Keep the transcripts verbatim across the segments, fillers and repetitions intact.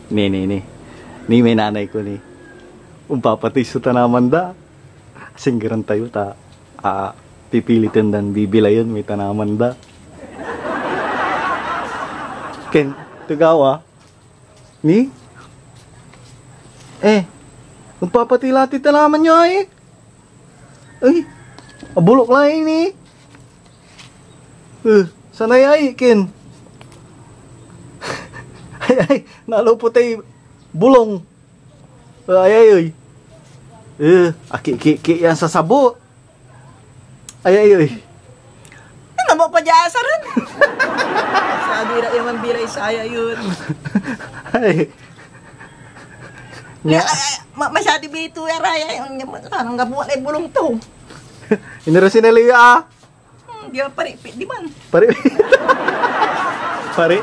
Ni, ni, ni. Ni may nanay ko ni. Ompapatey so tanaman da. Singgeran tayo ta, ah, pipiliten dan bibilayen may tanaman da. Ken, tugawa. Ni? Eh, ompapatey la ti tanaman yo, ay? Ay, abolok la ini. Eh, sanay ay, Ken. Ay, ay, nalupot ay bolong. Eh, ay, ay, ay. Eh, aki, ki, ki, yan sa sabo. Ay, ay, ay. Ano mo pa dyan, Saran? Sabi na yung bilay saya yun. Ay. Ay, Nya, ay, ay, ma-, masyado bito ya, Raya. Yung, yung, parang gabuan ay bulong to. Inero si Nelia, ah. Hmm, di ba, pare, pi-, di man. Pare. Pare.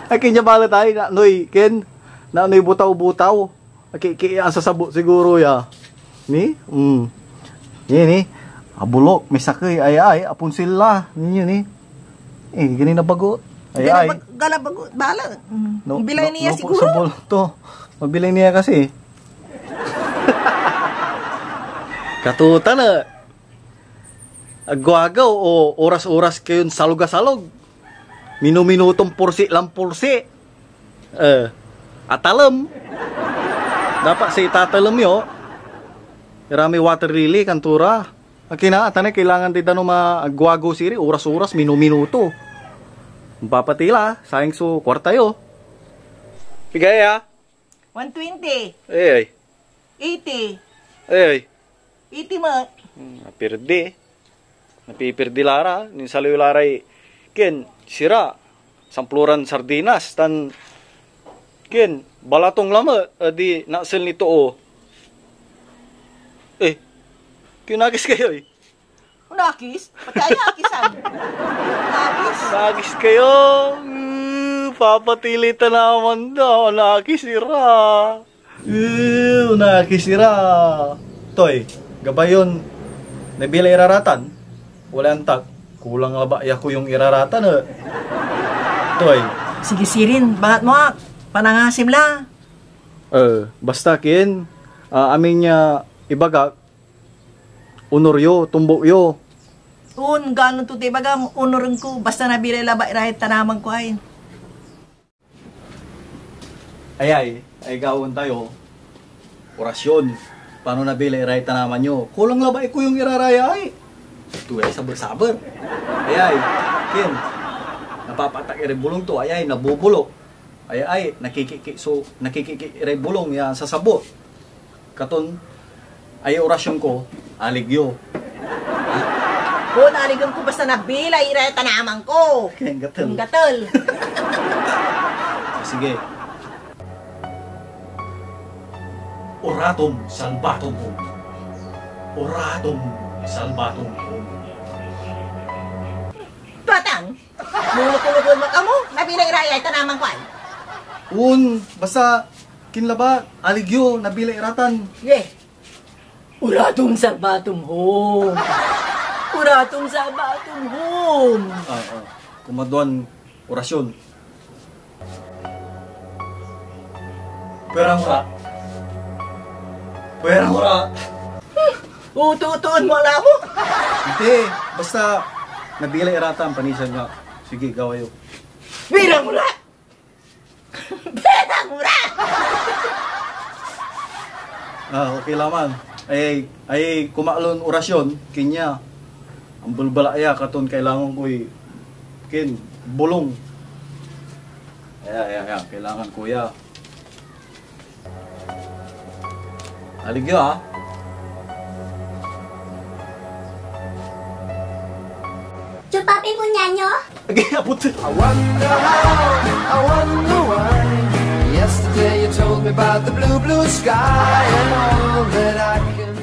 Ay, kanya balat ay, na, noy, Ken. Na, noy butaw-butaw. Aki, ki, ang sasabot siguro ya. Ni? Mm. Ni, ni. Abulok, may sakey, ay, ay, apon sila. Ninyo, ni. Eh, ganina bago. Ay, ay. Gala bag-, gala bago, bala. Mm. No, Bilay no, niya no, siguro. Sa bol-, to. Mabilay niya kasi. Katuta na. Agwagaw o oras-oras kayon salog a salog. Minuminutong porsi lang porsi. Eh, atalem. Dapat say tatalem yo. Ira may water lily, kanto ra. Akin a, atan ay kailangan di danom a agwagaw siri, oras-oras, minuminuto. Ompapatey la, sayang so kuarta yo. Pigay a? One twenty. Ay, ay. Eighty. Ay, ay. Eighty met. Hmm, napirdi. Napipirdi la ra. Ninsaliw la ray, Ken, sira. Samploran sardinas, tan, Ken, balatong lamet, a di nasel ni too. Eh, kinakis kayo, eh. Nakis? Pati aya akisan. Nakis. Nakis kayo. Uh, papatili ta naman da. Nakis ira. Uh, nakis ira. Toy, gabay yon nabilay iraratan. Wala antak. Kulang labat ya ko yung iraratan, eh. Toy. Sige sirin, bangat mo ak. Panangasim la. Eh, basta kin, ah, amin ya ibagak, Onor yo, tumbok yo. On, gano to ti bagam, onoren ko, basta nabilay labat iray tanaman ko ay. Ay, ay, ay gawaen tayo. Orasyon. Paano nabilay iray tanaman yo? Kulang labat ko yung iraraya ay. Ito ay saber-saber. Ay, ay, Ken. Napapatak iray bulong to, ay, ay, nabubulok. Ay, ay, nakikiki-, so, nakikiki iray bulong ya sasabot. Katon, ay orasyon ko, alig yo. Kun aligen ko basta nabilay iray tanaman ko. Kaya gatel. Ang gatel. Sige. Oratum salvatum hum. Oratum salvatum hum. Tuatang, nulukulukul mo kamo, nabilay iray tanaman ko ay. Un, basta, kinlaba, alig yo, nabilay iratan. Ye. Oratum salvatum hum. Oratum salvatum hum. Ah, ah. Kumaduan orasyon. Pwera mo ra. Pwera mo ra. Ututuon mo ala mo? Hindi. Basta, nabilay iratan, panisan nga. Sige, gawa yo. Pwera mo ra! Pwera mo ra! Ah, okay laman. Ay, ay, kumaklon orasyon, kinya. Ang bulbala ya, katon kailangan ko'y, kin, bulong. Aya, aya, aya, kailangan ko ya. Alig yo, ah. Chupapi mo niya nyo? Agi, abot. I wonder how, I wonder why. Yesterday you told me about the blue, blue sky and all that I can